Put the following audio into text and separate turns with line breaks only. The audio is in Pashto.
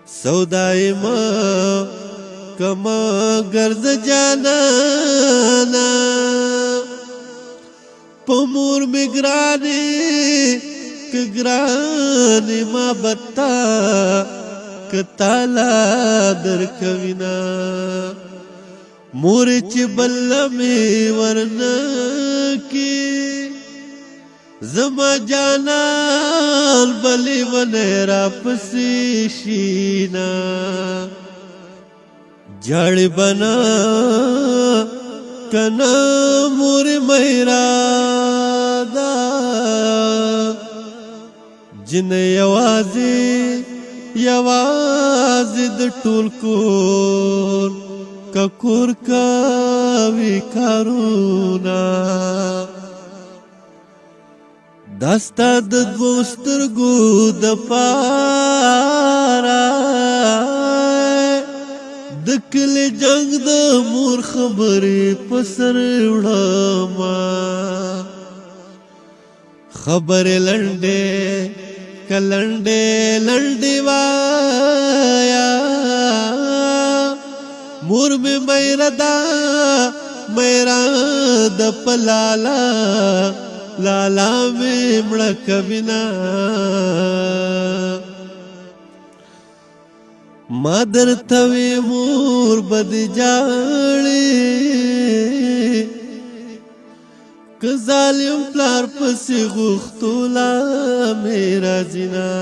سودای ما کما ګرځ جانانا، په مور می ګرانې ک ګرانې ما بتا کتالا در کوینا، مور چې بل می ورنه کی زما جانان بلی ونه را پسې شینا۔ جړ بنا کنا مور میرا دا جن، یوازې یوازې د ټول کور ککور کوي کارونا۔ داستا د دوو سترګو د پارا د کلی جنگ د مور خبرې پسر وړما۔ خبرې لنډې کلنډې لنډې وایا، مور می میرا دا میرا د پلالا لالا می مړه کبینا۔ ما درته وی مور بد جاړي که ظالم پلار پسې غوښتو لا مې راځینا۔